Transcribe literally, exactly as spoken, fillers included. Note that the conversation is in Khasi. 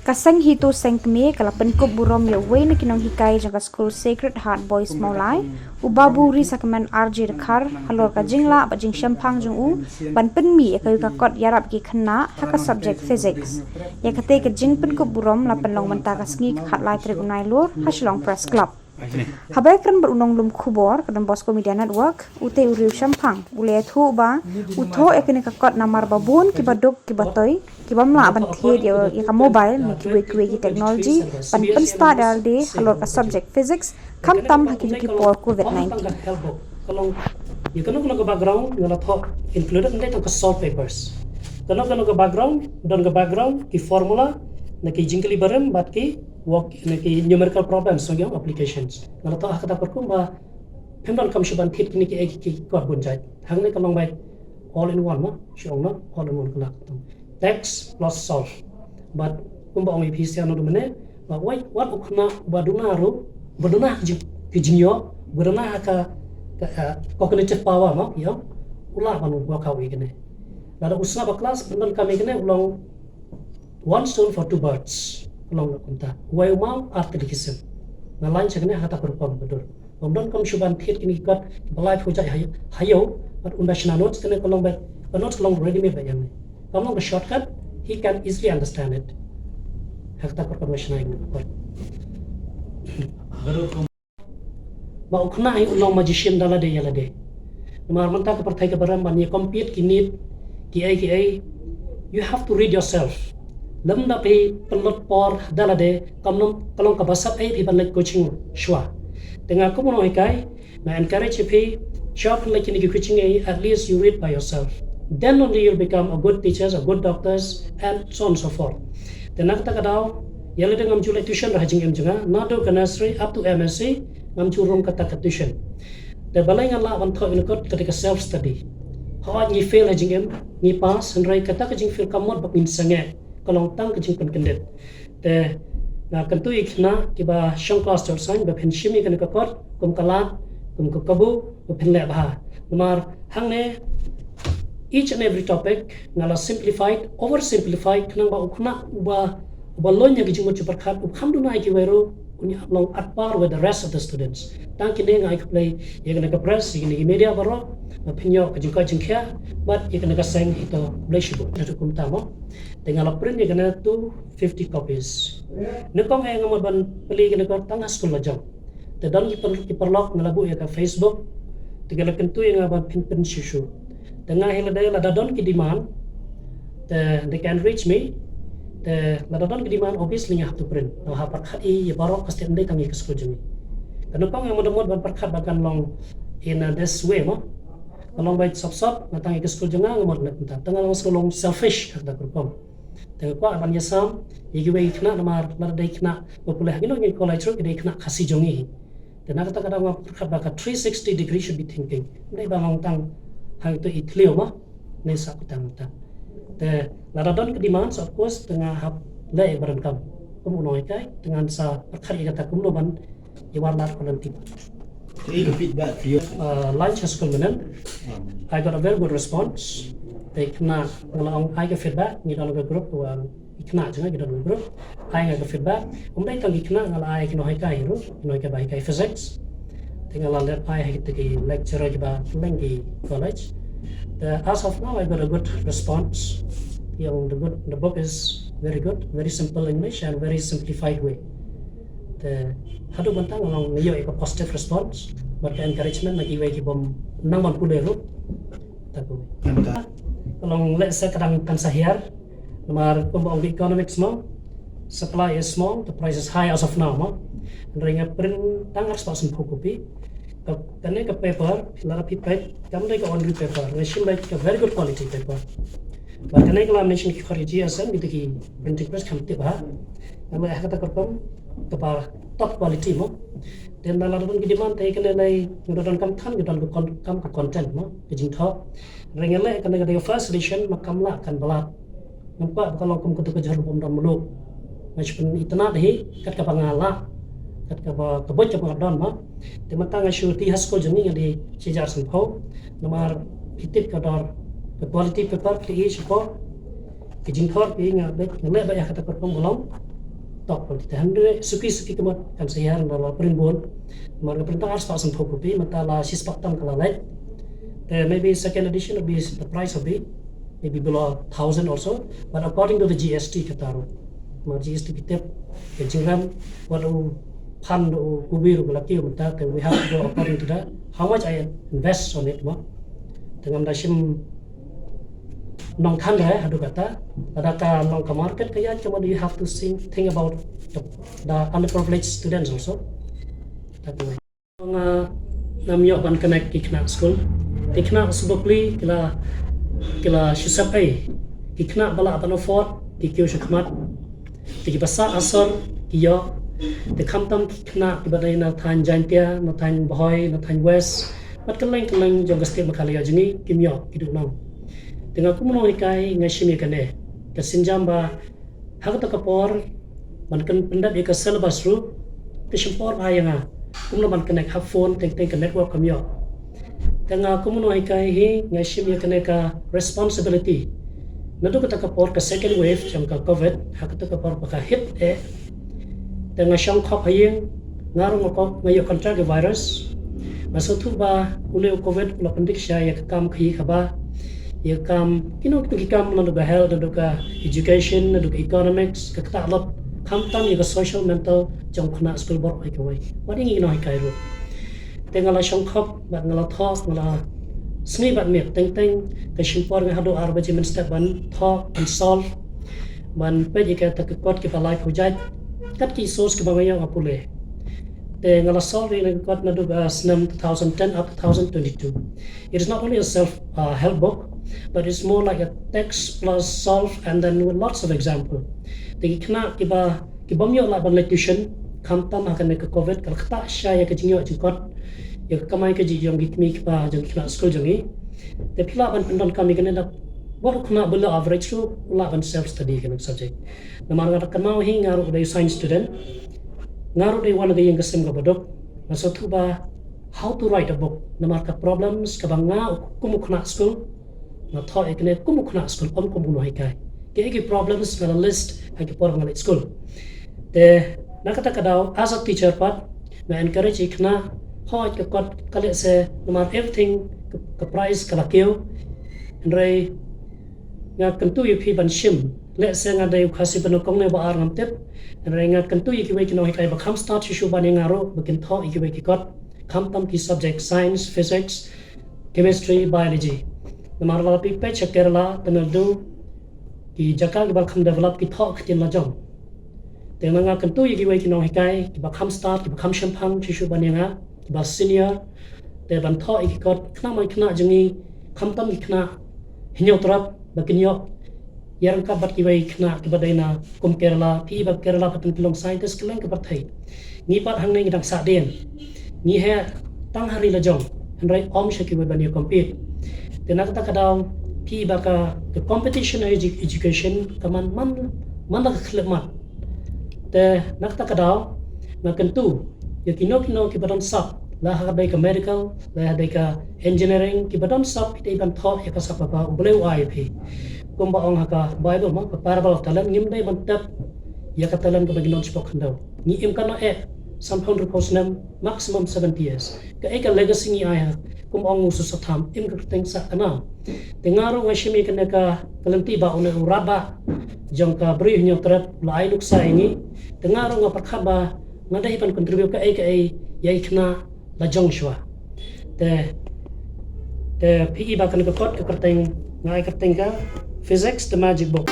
Ka seng HITO seng kmie ka la pynkup burom ïa uwei na ki nonghikai jong ka skul Sacred Heart Boys Mawlai, u Babu Risakmen R J Dkhar, halor ka jinglah bad jingshemphang jong u ban pynmih ïa ka, ka kot ïarap ki khynnah ha ka subject physics. Ïa kata ka jingpynkup burom la pynlong mynta ka sngi ka khatlai tarik u Nailur ha Shillong Press Club. Haba kren bad u nonglum khubor ka Don Bosco Media Network, u Tei u Riewshemphang, u la ïathuh ba u thoh ïa kane ka kot namar ba bun kiba duk, kiba toi, ki bym lah ban thied ïa, ïa ka mobile ne kiwei kiwei ki technology ban pynstad ïalade halor ka subject physics, khamtam ha kito ki por covid nineteen. Ka long ïa kano kano ka background nga la thoh included, ym dei tang ka solve papers. Kano kano ka background, don ka background, ki formula, na ki jingkylli barim bad ki work, na ki numerical problems, na ki applications. Nga la thoh ha kata ka rukom ba phim donkam shuh ban thied kine kiei kiei ki kot bun jait. Hangne ka long ba all in one, ma shu ong, na all in one ka la kata. Text plus solve. Bad kumba ong ïa phi sha nangta mynne, ba wat, wat u khynnah uba duna ruh, uba duna ha ka jing, ka jingïoh, uba duna ha ka, ka, ka cognitive power, ma ïoh, u lah ban work out ïa kine. Lada u sngap ha klas, pyndonkam ïa kine, u long one stone for two birds. Ka long kumta. Uwei u maw ar tylli ki sim. Nga la ïa sha kane ha kata ka rukom ba dur. Ym donkam shuh ban thied kine ki kot ba lai phew jait ha ïew, ha ïew, bad ynda shna notes kane ka long ba, ka notes ka long ready made ba ïa ngi. Kam long ka shortcut, he can easily understand it. Ha kata ka rukom nga shna ïa kine ki kot. Ba u khynnah hi u long magician da lade ïa lade. Namar mynta ka pyrthei kaba rem ban ïa compete ki NEET, kiei kiei, you have to read yourself. Lymda phi pynlut por da lade, kam long, ka long kaba sap ei phi ban leit coaching shuwa. Te nga kum u nonghikai, nga encourage ïa phi, shuwa phin leit kine ki coaching ei, at least you read by yourself. Then only you'll become a good teachers, a good doctors, and so on and so forth. Te na kata ka daw, ïa lade ngam ju leit tuition ha ka jingim jong nga, naduh ka nursery up to M S C, ngam ju rung kata ka tuition. Te balei nga lah ban thoh ïa kane ka kot, ka dei ka self study. Hooid ngi fail ha jingim, ngi pass, hynrei kata ka jingfail kam mut ba ngin sangeh, ka long tang ka jingpynkyndit. Te nga kyntu ïa ki khynnah kiba shong klas jong saiñ ba phin shim ïa kane ka kot kum ka lad, kum ka kabu, ba phin leh bha. Namar hangne each and every topic nga la simplified, oversimplified, khnang ba u khynnah uba, uba loin ïa ka jingmut jingpyrkhat, u kham duna ïa kiwei ruh, un ïa long at par with the rest of the students. Tang kine nga ai khublei ïa kane ka press, ïa kine ki media baroh, ba phin ïoh ka jingkoit jingkhiah bad ïa kane ka seng HITO. Khublei shibun. Te kumta mo. Te nga la print ïa kane two fifty copies. Nyngkong eh nga mut ban plie ïa kane ka kot tang ha skul la jong. Te don ki par-, ki paralok nga la buh ïa ka Facebook. Te ki la kyntu ïa nga ban pynprint shuh shuh. Te nga hi lade lada don ki demand, te they can reach me. Te lada don ki demand, obviously nga hap to print. Nga hap pyrkhat ïa baroh ka step, ym dei tang ïa ka skul jong ngi. Te nyngkong nga mut ban pyrkhat ba kan long in, uh, this way mo. Ka long ba sop sop, nga tang ïa ka skul jong nga, nga mut na kumta. Te nga long, shu long selfish ha kata ka rukom. Te nga kwah ban ïasam ïa kiwei ki khynnah namar lada dei khynnah ba pule ha kino kino ki college ruh ki dei khynnah Khasi jong ngi. Te na kata ka daw nga pyrkhat ba ka three sixty degree should be thinking. Ym dei ba long tang hangto i thliew mo, ne sa kutang kutang. Te lada don ka demand, so of course, te nga hap leh ïa ba donkam. Kum u nonghikai, te ngan sa pyrkhat ïa kata kumno ban ïa wan lad ko lynti. Te ka feedback phi ïoh? Uh, launch ha skul mynne. Hmm. I got a very good response. Te khynnah nga la ong ai ka feedback, ngi don ka group, wa ki khynnah jong nga ki don ka group. Ai nga ka feedback. Ym dei tang ki khynnah, nga la ai ki nonghikai ruh, ki nonghikai ba hikai physics. Te nga la leh ai ha kita ki lecturer kiba pynlong ki college. Te as of now I got a good response. Ïa the good, the book is very good, very simple English and very simplified way. Te haduh mynta nga long nga ïoh ïa ka positive response bad ka encouragement na kiwei ki bym nang ban pule ruh. Te ka long leh sa ka dang kan sa hiar. Namar kumba ong ki economics mo, supply is small, the price is high as of now mo. Hynrei nga print tang arspah sanphew copy. Ka, kane ka paper, lada phi peit, kam dei ka ordinary paper, nga shim beit ka very good quality paper. Bad kane ka lamination ki khor G S M, kita ki printing press kham tip ha. Namar ha kata ka rukom kaba top quality mo. Te lada don ki demand te kane lei, nga donkam than, nga donkam ka con-, kam ka content mo, ka jingthoh. Hynrei nga leh kane ka dei ka first edition, ma kam lah kan ba lad. Ngam kwah ba ka long kum katu ka jhur bym don mluh. Nga shu pynitynnad hi kat kaba nga lah, kat kaba ka buit kaba nga don mo. Te mynta nga shu leit ha skul jong ngi nga dei shi hajar sanphew. Namar phi tip ka dor ka quality paper phi i shapoh. Ka jingkhor phi nga leh, nga leh ba ïa kata ka rukom ka long. Tok pon te hynrei suki suki ka mut kan sa ïar na la print bun. Mar ka print tang ar spah san phew kopi mynta la shi spah tam ka la leit. Te maybe second edition would be the price of be maybe below thousand also. But according to the G S T kata ruh, mar G S T ki tip ka jingrem wat u phan u kubi ruh ka la kiew mynta te we have to go according to that how much I invest on it ma. Te ngam da shim nongthan re haduh kata. Lada ka long ka market ka ïaid ka mut you have to think, think about the, the underprivileged students also. That way. Nga ngam ïoh ban connect ki khynnah skul. Ki khynnah sbokli ki la ki la shu sep ei. Ki khynnah ba lah ban afford ki kiew sha khmat. Te kiba sah asor ki ïoh. Te khamtam ki khynnah kiba dei na thaiñ Jaintia, na thaiñ Bhoi, na thaiñ West, bad kylleng kylleng jong ka state Meghalaya jong ngi kim ïoh ki duh nong. Te nga kum u nonghikai nga shim ïa kane ka sienjam ba ha kata ka por ban pyndep ïa ka syllabus ruh ka shim por bha ïa nga. Kumno ban connect ha phone teng teng ka network kam ïoh. Te nga kum u nonghikai hi nga shim ïa kane ka responsibility. Naduh kata ka por ka second wave jong ka covid ha kata ka por ba ka hit eh. Te nga shong khop ha ïing, nga ruh nga kok nga ïoh contact ïa virus. Nga sngewthuh ba une u covid u la pyndik sha ïa ka kam khaïi kaba ïa ka kam kino kino ki kam naduh ka health, naduh ka education, naduh ka economics, ka ktah lot khamtam ïa ka social mental jong khynnah skul baroh hi kawei. Wat ïa ngi nonghikai ruh. Te nga la shong khop bad nga la thoh, nga la sngi bad miet teng teng. Ka shim por nga haduh ar baje mynstep ban thoh ban solve, ban peit ïa kata ka kot kiba lai phew jait. Kat ki source kiba nga ïoh nga pule. Te nga la solve ïa ka kot naduh ka snem two thousand ten up two thousand twenty-two. It is not only a self uh, help book, but it's more like a text plus solve and then with lots of example. Te ki khynnah kiba ki bym ïoh lah ban leit tuition khamtam ha kane ka covid ka la ktah sha ïa ka jingïoh jingkot ïa ka kamai kajih jong ki kmie ki kpa jong ki khynnah skul jong ngi. Te phi lah ban pyndonkam ïa kane da wat u khynnah below average ruh u lah ban self study kane ka subject. Namar nga da kynmaw hi nga ruh dei science student, nga ruh dei wan na ka ïing ka sem kaba duk. Nga sngewthuh ba how to write a book namar ka problems kaba nga kum u khynnah skul nga thoh ïa kane kum u khynnah skul, ym kum u nonghikai. Ki ki problems nga la list ha ki por nga leit skul. Te na kata ka daw as a teacher pat nga encourage ïa ki khynnah, hooid ka kot ka lehse namar everything ka, ka price ka la kiew. Hynrei nga kyntu ïa phi ban shim, lehse nga dei u Khasi ba nyngkong ne ba ar ngam tip. Hynrei nga kyntu ïa kiwei ki nonghikai ba kham start shuh shuh ban ïa nga ruh ba kin thoh ïa kiwei ki kot khamtam ki subject science, physics, chemistry, biology. Namar lada phi peit sha Kerala, Tamil Nadu, ki jaka kiba kham develop ki thoh ktien la jong. Te nga kyntu ïa kiwei ki nonghikai kiba kham start, kiba kham shemphang shuh shuh ban ïa nga, kiba senior, te ban thoh ïa ki kot khynnah mai khynnah jong ngi, khamtam ki khynnah Hynñiewtrep ba kin ïoh ïaryngkat bad kiwei ki khynnah kiba dei na kum Kerala, phi ba Kerala pat ki long scientist kylleng ka pyrthei. Ngi pat hangne ngi dang sah dien. Ngi heh tang ha ri la jong, hynrei ym sha kiwei ban ïa compete. Te na kata ka daw phi ba ka, ka competition edu-, education ka man, man, man la ka khyllipmat. Te na kata ka daw nga kyntu ïa kino kino kiba don sap, la ha ka dei ka medical, la ha dei ka engineering, kiba don sap phi dei ban thoh ïa ka sap kaba U Blei u ai ïa phi. Kumba ong ha ka Bible mo, ka parable of talent, ngim dei ban tep ïa ka talent kaba ngi don shapoh khyndew. Ngi im katno eh, sanphew hynriewphew snem, maximum seventy years. Kaei ka legacy ngi ai ha, kum ong u Yusuf Satham, im ka kyrteng sah ka nam. Te nga ruh nga shim ïa kane ka, ka lynti ba une u Radbah jong ka Bri Hynñiewtrep u la ai nuksa ïa ngi. Te nga ruh nga pyrkhat ba nga dei ban contribute kaei kaei ïa ki khynnah la jong shuwa. Te, te phi i ba kane ka kot ka kyrteng, nga ai kyrteng ka Physics the Magic Book.